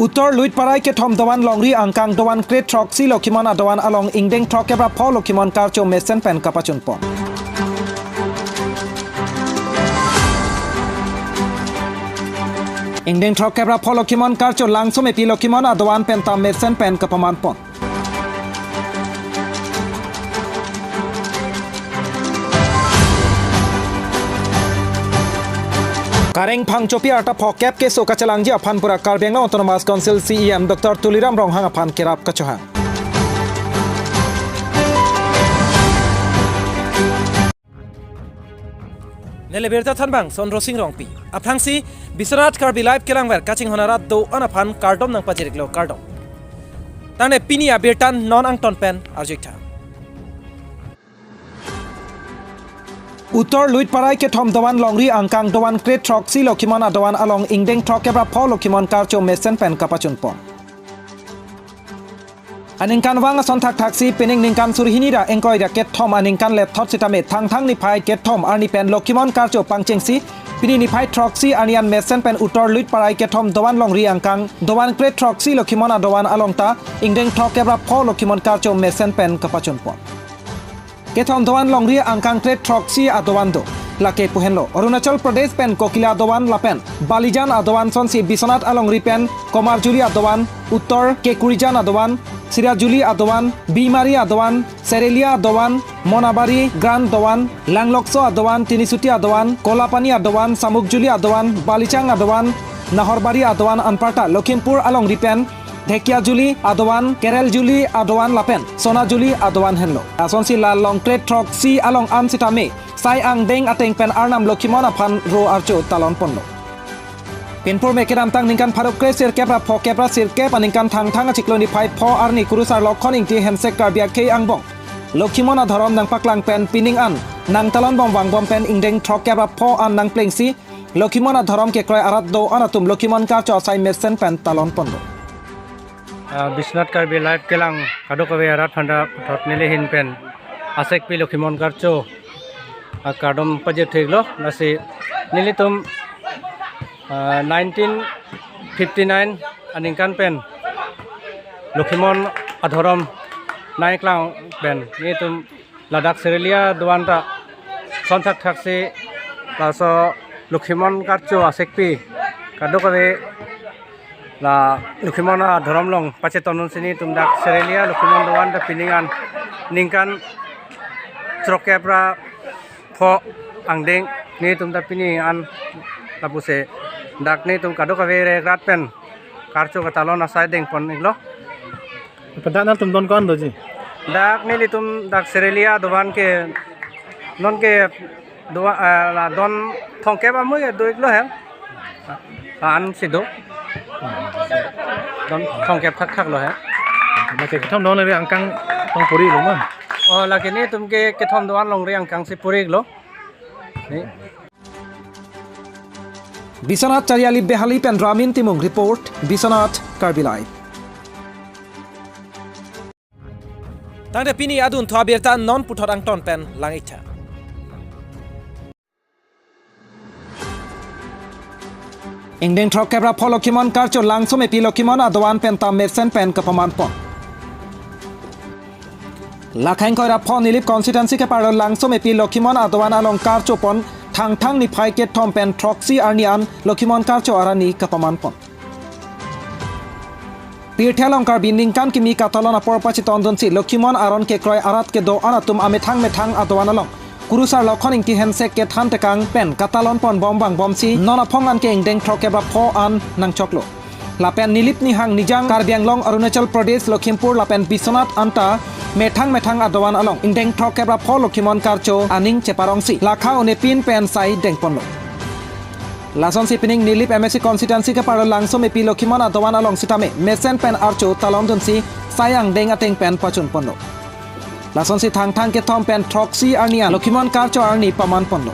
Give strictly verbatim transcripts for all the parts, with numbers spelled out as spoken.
Uttor Luitparai kethom dovan longri angkang dovan kre throksi Lokhimon adovan along ingdeng throkkep ra pho Lokhimon karcho mesen pen kapachunpon. Ingdeng throkkep ra pho Lokhimon karcho langsomepi Lokhimon adovan pen ta mesen pen kapamanpon. Kareng Phangchopi arta phokep keso kachelangji aphan pura Karbi Anglong Autonomous Council C E M Doctor Tuliram Ronghang aphan kerap kachohang. Neli birta thanbang Sondro Sing Rongpi. Aphrangsi Biswanath Karbi Live kelangver kachinghon arat do-an aphan kardom nangpajir-iklo, kardom. Tangte pini abirta non angton pen arju-iktha. Uttor Luitparai kethom dovan longri angkang dovan kre throksi Lokhimon adovan along ingdeng throkkep ra pho Lokhimon karcho mesen pen kapachunpon. Aningkanvang ason thakthaksi pining ningkan suri hini ra ingkoi ra kethom aningkan lethot sitame Thangthang niphai kethom arni pen Lokhimon karcho pangchengsi pini niphai throksi arni an mesen pen Uttor Luitparai kethom dovan longri angkang dovan kre throksi Lokhimon adovan along ta ingdeng throkkep ra pho Lokhimon karcho mesen pen kapachunpon. Kethom dovan longri angkang kre throksi adovan do. Lake pu henlo Arunachal Pradesh pen Kokila adovan lapen Balijan adovan asonsi Biswanath alongri pen Komarjuli adovan, Uttor Kekurijan adovan, Sirajuli adovan, Bimari adovan, Serelia adovan, Monabari Grand adovan, Langlokso adovan, Tinisuti adovan, Kolapani adovan, Samukjuli adovan, Balichang adovan, Nahorbari adovan anparta Lakhimpur alongri pen Dhekiajuli adovan, Kereljuli adovan lapen Sonajuli adovan henlo. Asonsi la long kre throksi along an sitame sai angdeng ateng pen Arnam Lokhimon aphan ro archo talonponlo. Pinpur me kedamtang ningkan pharo kre sirkep ra phokep ra sirkep aningkan Thangthang achiklo niphai pho arni Kurusar Lokhon Ingti Hensek Karbi akhei angbong Lokhimon adhorom nangpaklang pen pining an nangtalonbom vangbom pen ingdeng throkkep ra pho an nangplengsi Lokhimon adhorom kekroi arat do-an atum Lokhimon karcho asai mesen pen talonponlo. Ah, Biswanath Karbi Live kelang kadokave arat aphanta puthot neli ahin pen asekpi Lokhimon karcho akardom pajir-iklo. Lasi nelitum, ah, nineteen fifty-nine aningkan pen Lokhimon adhorom nangklang pen nelitum ladak Serelia adovan ta ason thakthaksi laso Lokhimon karcho asekpi kadokave la Lokhimon adhorom along pachetondunsi nelitum dak Serelia Lokhimon adovan ta pining an ningkan throkkep ra pho angdeng nelitum ta pining an lapusi dak nelitum kadokave rat pen karcho katalon asai dengpon-iklo. Pada nangtum don ko-an doji? Dak nelitum dak Serelia adovan ke non ke dovan, eh, la don thomkep amui do-iklo he. An si do. Don thomkep thakthaklo he. Lake kethom dovan longri angkang tong puri-iklo ma? Oh, lake nelitum ke kethom dovan longri angkang si puri-iklo. Ni. Biswanath Chariali Behali pen Ramin Timung report, Biswanath Karbi Live. Tangte pini adunthu abirta non puthot angton pen lang-iktha. Ingdeng throkkep ra pho Lokhimon karcho langsomepi Lokhimon adovan pen ta mesen pen kapamanpon. Lake ingkoi ra pho Nilip constituency keparlo langsomepi Lokhimon adovan along karchopon Thangthang niphai kethom pen throksi arni an Lokhimon karcho arani kapamanpon. Pirthe along Karbi ningkan kimi katalon apor pachetondunsi Lokhimon aron kekroi arat kedo-an atum amethang methang adovan along Kurusar Lokhon Ingti Hensek kethan tekang pen katalonponbom vangbomsi non aphong an ke ingdeng throkkep ra pho an nangchoklo. Lapen Nilip Nihang Nijang Karbi Anglong, Arunachal Pradesh, Lakhimpur lapen Biswanath anta methang methang adovan along ingdeng throkkep ra pho Lokhimon karcho aning cheparongsi lakha unepin pen sai dengponlo. Lasonsi pining Nilip M A C constituency keparlo langsomepi Lokhimon adovan along sitame mesen pen archo talondunsi sai angdeng ateng pen pachunponlo. Lasonsi Thangthang kethom pen throksi arni an Lokhimon karcho arni pamanponlo.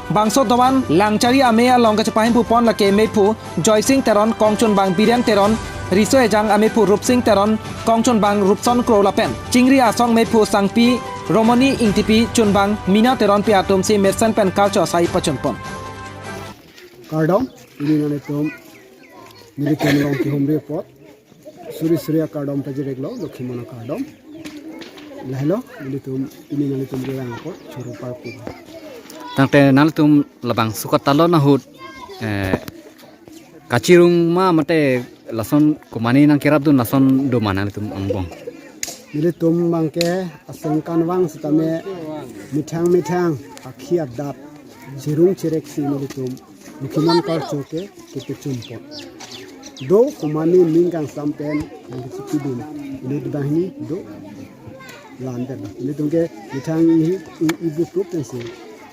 Bangso dovan Langchari amei along kachepahempupon lake mephu Joysing Teron, kongchunbang Biren Teron, Riso Ejang amephu Rupsing Teron, kongchunbang Rupson Kro lapen Chingri asong mephu Sangpi Romoni Ingtipi, chunbang Mina Teronpi atumsi mesen pen karcho asai pachunpon. Kardom, pini nanglitum neli pen along kehumri apot. Suri suri akardom pajirek lo, Lokhimon akardom. Lahelo, nelitum, pini nelitum ke yang apa, choro parpu. Tangte nelitum labangso katalon ahut, eh, kachirung ma mate lason komane nangkerapdun lason do ma nelitum angbong. Nelitum abangke asengkan vang sitame methang methang akhi adap chirung chirek si nelitum Lokhimon karcho ke kepachunpon. Do komane ning kangsam pen nangchipidun. Inut banghini do lan pen. Nelitum ke methang hi i, i bup rup pensi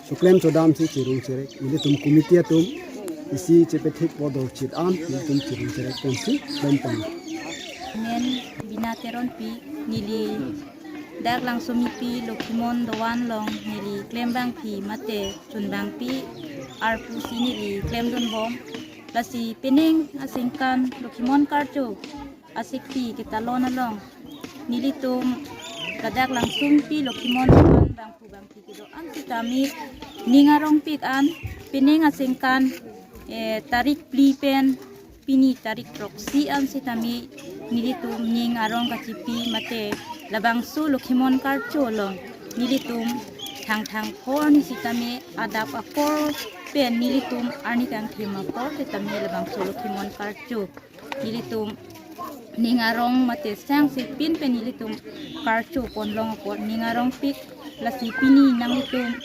suklem chodam si chirung chirek. Nelitum committee atum isi chepethik bodol chit an nelitum chirung chirek pensi klem pon. Men Bina Teronpi, neli dak Langsomipi Lokhimon dovan along neli klembangpi mate chunbangpi arpu si neli klemdunbom. Lasi pining asengkan Lokhimon karcho asikpi ketalon along nelitum ladak Langsomipi Lokhimon dovan bangphu bangphi kedo-an sitame ning arongpik an pining asengkan, eh, tarik phli pen pini tarik throksi an sitame nelitum ning arong kachipi mate labangso Lokhimon karcho along nelitum thangthang phor ni sitame adap apor pen nelitum arni kangthim apor sitame labangso Lokhimon karcho nelitum ning arong mate sang si pin pen nelitum karcho ponlong apot ning arongpik. Lasi pini nanglitum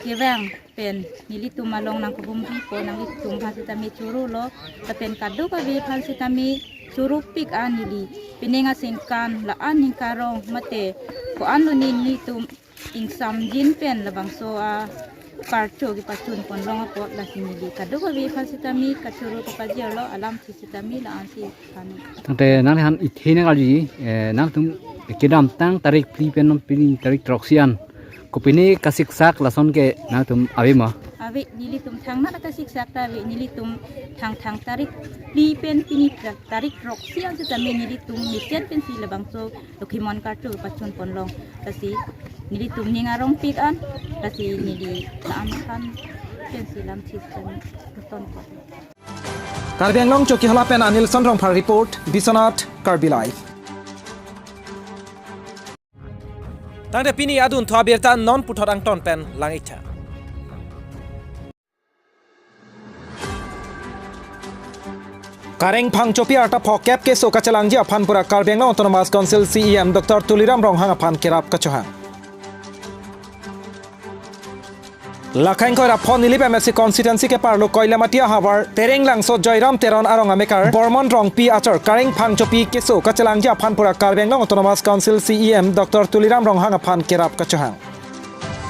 kevang pen nelitum along nangkebumri pon nanglitum aphan sitame choro lo, lapen kadokave aphan sitame choropik an neli pining asengkan la-an ning karong mate ko-an lo nelitum ingsamjin pen labangso akarcho kepachun ponlong apot lasi neli kadokave aphan sitame kachoro kepajirlo alam si sitame la-an si kami. Tangte nangli han ithe nang arjuji, eh, nangtum kedamtang tarik phli pen non pini tarik throksi an kopine kasiksak lason ke nangtum ave ma? Ave, nelitum thangnat akasiksak ta ave, nelitum thangthang tarik phli pen pini tra-, tarik throksi an sitame nelitum mesen pensi labangso Lokhimon karcho pachun ponlong. Lasi nelitum ning arongpik an, lasi neli la-an aphan pensi lam chis pen ton ko. Karbi Anglong Chokihola pen Anilson Rongphar report, Biswanath Karbi Live. Tangte pini adunthu abirta non puthot angton pen lang-iktha. Kareng Phangchopi arta phokep keso kachelangji aphan pura Karbi Anglong Autonomous Council C E M Doctor Tuliram Ronghang aphan kerap kachohang. Lakhang koira phon Nilip M A C constituency keparlo Koilamati ahavar Terenglangso Joyram Teron arong amekar Bormon Rongpi achor Kareng Phangchopi keso kachelangji aphan pura Karbi Anglong Autonomous Council C E M Doctor Tuliram Ronghang aphan kerap kachohang.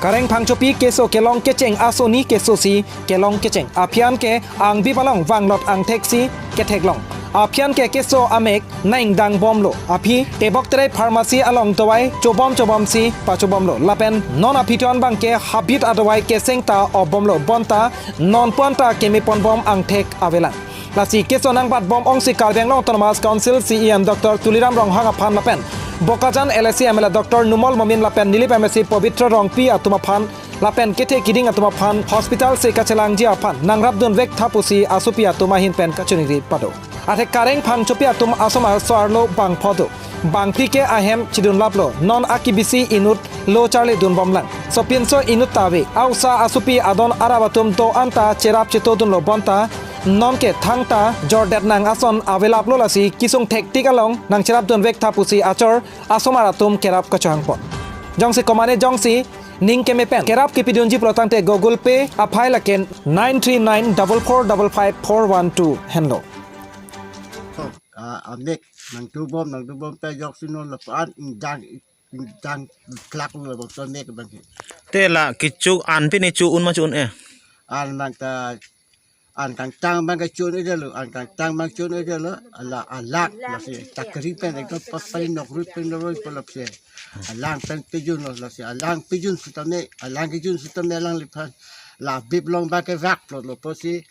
Kareng Phangchopi keso kelong kecheng asoni keso si kelong kecheng. Aphi an ke angbip along vanglot angthek si ketheklong. Aphi an ke keso amek nang dang bomlo. Aphi Tebok Terai pharmacy along dawai chobom chobom si pachobom lo. Lapen non aphi tuan abangke habit adawai keseng ta obomlo. Bonta non puan ta keme ponbom angthek avelang. Lasi keso nangbatbom ongsi Karbi Anglong Autonomous Council C E M Doctor Tuliram Ronghang aphan lapen Bokajan L A C M L A Doctor Numal Momin lapen Nilip M A C Pobitro Rongpi atum aphan lapen kethe kiding atum aphan hospital si kachelangji aphan nangrapdun vek tha pusi asopi atum ahin pen kachiningri pado. Athe Kareng Phangchopi atum asomar so-arlo bangpho do. Bangphli ke ahem chidunlaplo. Non akibisi inut lo charlidunbomlang. Sopinso inut ta ave. Ausa asopi adon arap atum do-an ta cherap chetodunlo bonta non ke thangta jordet nang ason avelaplo lasi kesung thektik along nangcherapdun vek tha pusi achor asomar atum kerap kachohangpon. Jongsi komane jongsi ning keme pen kerap kepidunji pulo tangte Google Pay aphai lake nine three nine double four double five four one two henlo. Ah, amek nangtubom, nangtubom pe joksi non lapu-an ingjang, ingjang klak lo bangso mek abangke. Te la kecho an pine cho-un ma cho-un-e? An abang ta an kangtang abangke cho-un-edetlo, an kangtang abang cho-un-edetlo, ala alak lasi takri pen ekdom papai nok rut pen roi polapse. Alang pen pejunlo lasi alang pejun sitame, alang kejun sitame alangliphan la bip along abangke vak plotlo pusi,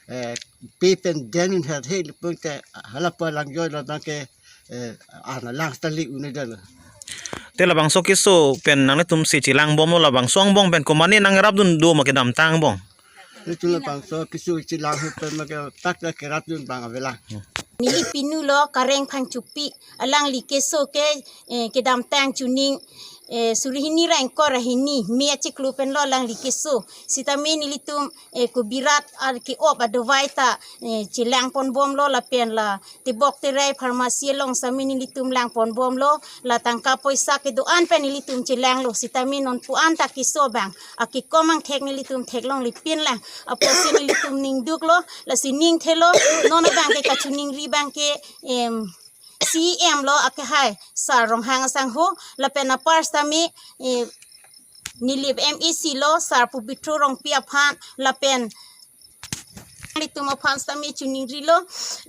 eh, pe pen den un her he lipun ke halapu alang joilo abangke, eh, an alang stali un-edetlo. Te labangso keso pen nanglitum si chelangbomlo, labangso angbong pen komane nangrapdun do ma kedamtang angbong? Itu labangso keso chelang hu pen make tak ta kerapdun abang avelang. Neli pinu lo Kareng Phangchopi, alangli keso ke, eh, kedamtang chuning, eh, suri hini ra ingkoi ra hini, me achiklo pen lo alangli keso. Sitame nelitum, eh, kobirat ar ke-op adovai ta, eh, chelang ponbom lo lapen la tebok terai pharmacy along sitame nelitum lang ponbom lo, la tangka poisa kedo-an pen nelitum chelang lo, sitame non pu-an ta keso abang akekom angthek nelitum theklongle pinlang. Apotsi nelitum ning duk lo, lasi ning thelo, non abang ke kachuningri abang ke, em, C E M lo akehai Sar Ronghang asangho, lapen apar sitame, eh, Nilip M A C lo Sar Pobitro Rongpi aphan, lapen nelitum aphan sitame chuningri lo,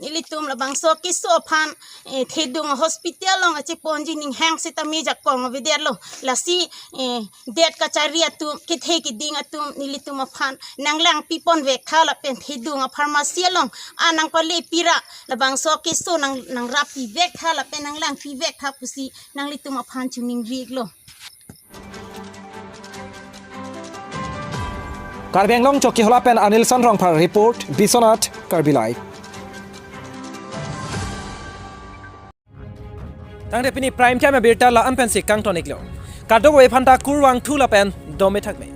nelitum labangso keso aphan, eh, Thedung hospital along acheponji ninghang sitame jakong avedet lo. Lasi, eh, det kachari atum, kethe keding atum, nelitum aphan nanglang pipon vek tha lapen Thedung a pharmacy along, a nangpale pira, labangso keso nang, nangrap pi vek tha lapen nanglang pi vek tha pusi nanglitum aphan chuningri lo. Karbi Anglong Chokihola pen Anilson Rongphar report, Biswanath, Karbi Live. Tangte pini Prime Time abirta la-an pensi kangton iklo. Kadokave aphanta kurvangthu lapen dome thakme.